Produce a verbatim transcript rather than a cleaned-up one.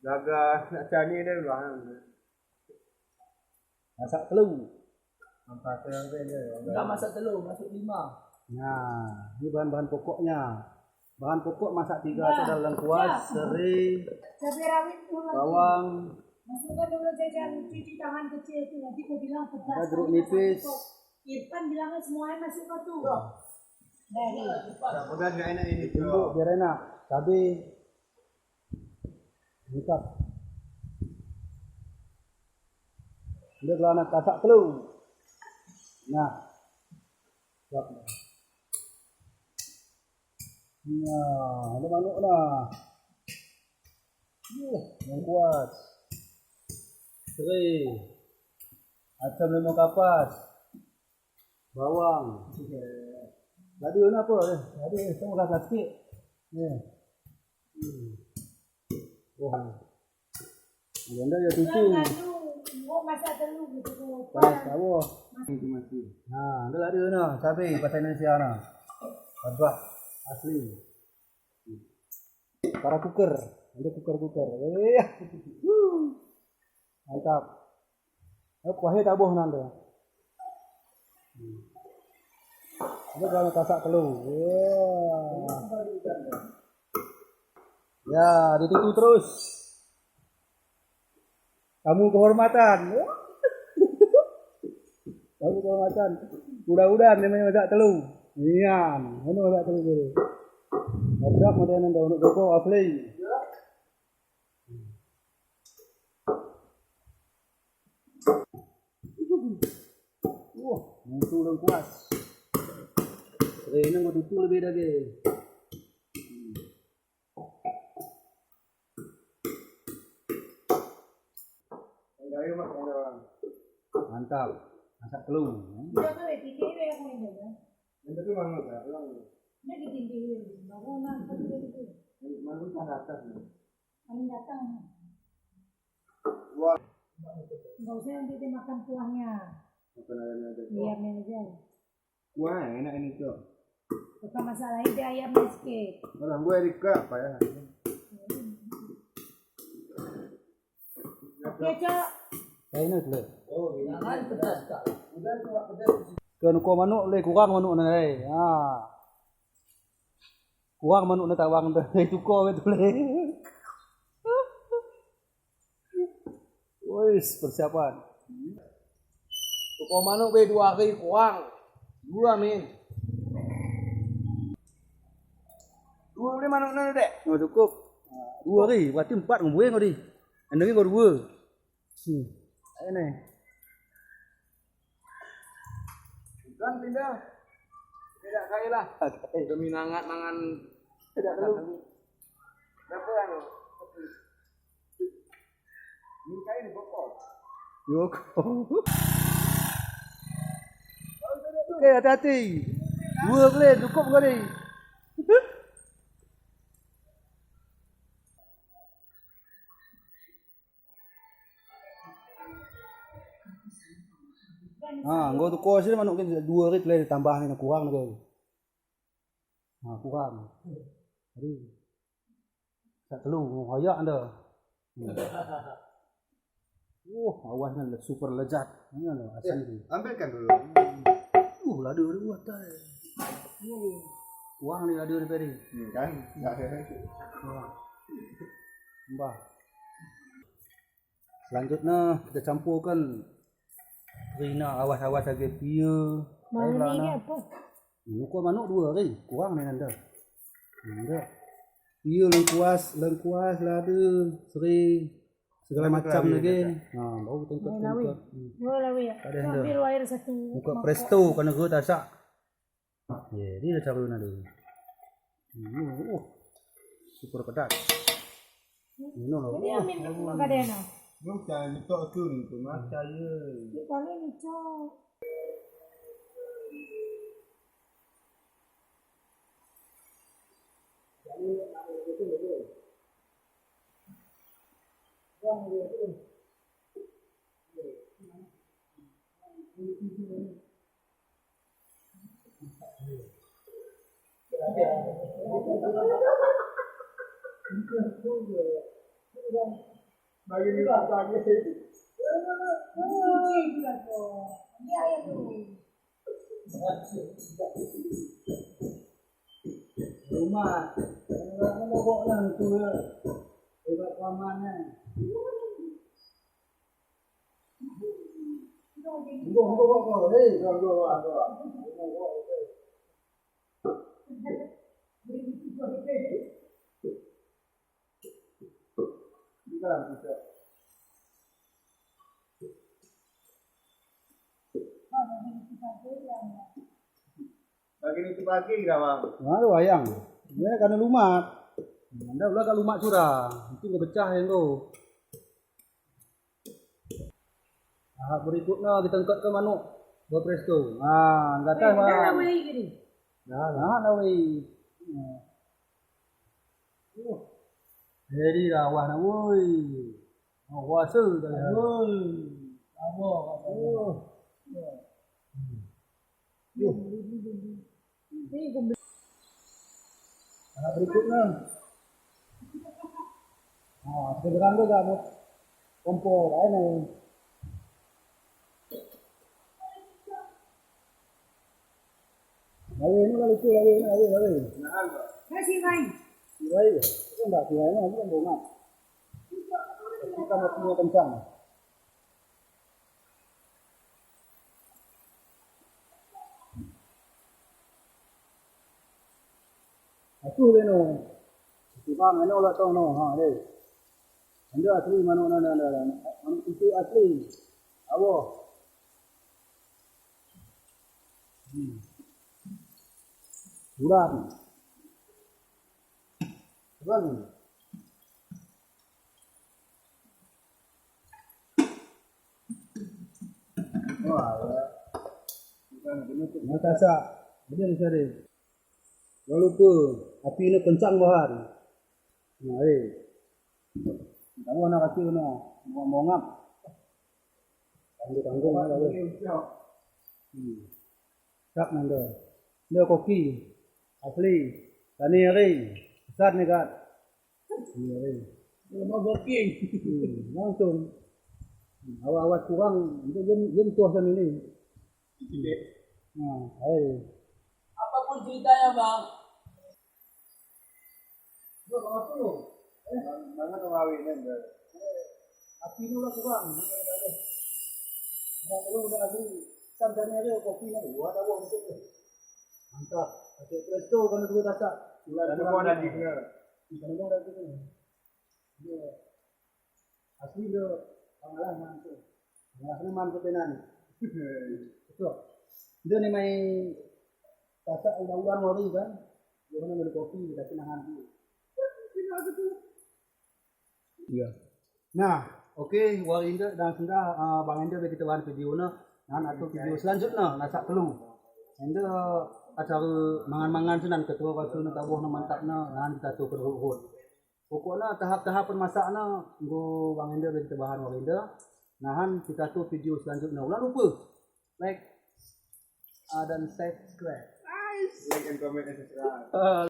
Jaga nak cani dia lah. Masak telur. Enggak masak telur, masak lima. Nah, ini bahan-bahan pokoknya. Bahan pokok masak tiga itu adalah lengkuas, serai, cabai rawit, bawang. Masukkan dulu jajan cuci tangan kecil itu, nanti kau bilang pedas. Ada jeruk nipis. Irfan bilangnya semuanya masuk ke tu. Dah, dah. Pedas nggak enak ini. Tumbuk biar enak. Cabai. Lengkap. Dia kalau nak kasak telur. Nah. Siap. Nah, ada manuk dah. Uh, yang kuat. Serai. Asam lemak kapas. Bawang. Lada ni apa? Lada ni tengok rasa sikit. Ni. Hmm. Wah. Ganda ya tutu. Panas tawa. Ha, ada lada ni. Cabai bahasa Indonesia ni. Hebat. Asli. Para kuker. Ada kuker-kuker. Eh. Mantap. Eh, kuahnya taboh nan tu. Hmm. Ini kalau kasak telur. Ya. Ya, ditutu terus. Tamu kehormatan. Tamu kehormatan. Udah-udahan namanya masak telur. Nian, mana masak telur dulu? Masak modern dah untuk toko asli. Wah, mutu lengkuas. Kena betul lebih daging. Mantap. Masak telur. Yang tadi mana tak pulang? Mana tak atas ni? Paling datang. Wah. Enggak usah nanti dia makan kuahnya. Makan ayamnya aja. Ayamnya aja. Kuah enak ini, Cok. Bukan masalah itu, ayamnya sikit. Orang gue di kap, ya. Oke, Cok. Kain itu, Le. Oh, jangan pedas, Kak. Udah, cuma pedas. Keu nuko manuk, Le, kurang manuk na, Le. Ha. Kurang manuk na tawang tu. Le, tuko betul, Le. Wis, persiapan. Toko manuk be dua hari kurang. Dua min. Dua boleh manuk na, Dek? Oh, cukup. Dua hari, berarti empat ngomong tadi. Anda ni baru dua. Hmm. Ini. Bukan pindah. Tidak kaya lah. Demi nangat mangan. Tidak tahu. Berapa anu? Ni kain bokor. Bokor. Okey, hati-hati. Dua belas cukup kali. Ha, enggau tuko sini manuk kan dua hari telah ditambah ni kurang lagi. Ha, kurang. Jadi, tak perlu, royak anda. Hmm. Wah, awasnya super lezat. Ini loh, asam tu. Ambilkan dulu. Uh, lada dulu atas. Uh, kurang ni lada ni tadi. Hmm, kan? Wah. Tambah. Selanjutnya kita campurkan rina awas-awas lagi pia. Mana ni apa? Muka manuk dua hari, kurang ni anda. Enggak. Pia lengkuas, lengkuas, lada, seri, segala macam lagi. Ha, baru tengkot-tengkot. Dua lawi ya. Ada anda. Ambil air satu. Muka presto kan negeri tasak. Ya, ni dah cara nado. Hmm, oh. Super pedas. Ini amin makan dia nah. Lu jangan ditok tu ni, tu mata ya. Dia paling ditok. Bagi ni tak ada. Rumah, kalau nak bawa orang tu, hebat paman kan. Tunggu, tunggu, tunggu. Hei, tunggu, tunggu, tunggu. Bagi ni tu bagi dah, bang. Nah, tu wayang. Dia kan lumat. Anda ulah kat lumat surah. Mungkin kau pecah yang tu. Tahap berikutnya kita angkat ke manok. Dua presto. Ha, angkat. Eh, dah lawai ke ni? Dah, dah lawai. Ha. Oh. Jadi dah wah nak woi. Oh, wah se dah. Woi. Apa? Oh. Hmm. Yuh. Anak berikutnya. Ha, seberang tu dah kompor lain ni. Lawe ni kalau tu lawe ni, lawe, lawe. Nah, si Rai. Si Rai. Itu enggak si Rai ni, aku kan bongat. Kita nak punya kencang. Aku le no. Tukang ano lah tong no, ha deh. Anda asli manok nana nana. Manok itu asli. Awoh. Hmm. Kurang. Kurang. Wah, ya. Bukan jenis tu. Nah, tasak. Ada di sana. Jangan lupa, api ni kencang bahan. Nah, eh. Kamu nak kata nak mongap. Tanggung-tanggung lah. Hmm. Tak nanda. Nda kopi. Asli. Tani hari. Pesan ni kat. Iya, iya. Mau booking. Hmm, langsung. Awak-awak kurang, dia, dia, dia tuah sana ni. Nah, hai. Apapun ceritanya, Bang. Bang, apa tu? Eh? Bang, bang, tu ngawin kan, Bang? Eh, api ni udah kurang. Dah terus dah habis. Kan tanya dia, kopi nak buat apa untuk tu? Mantap. Pakai presto kan dua dasar. Bulan ada buah daging ke? Bukan ada buah daging ke? Dia asli dia pengalaman tu. Pengalaman tu tenan. Betul. Dia ni main tasak udang-udang hari kan. Dia mana beli kopi, dia kena hantu. Ya. Nah, okey, Warinda dan Senda, ah, Bang Enda bagi kita bahan video na, nan atau video selanjutnya, nasak keulu. Enda acara mangan-mangan sinan ketua waktu na taboh na mantap na, nan kita tu perhut-hut. Pokoknya tahap-tahap pemasak na, nggo Bang Enda bagi kita bahan Warinda. Nahan kita tu video selanjutnya. Ulah lupa like, ah, dan subscribe. Like and comment and subscribe. Ah.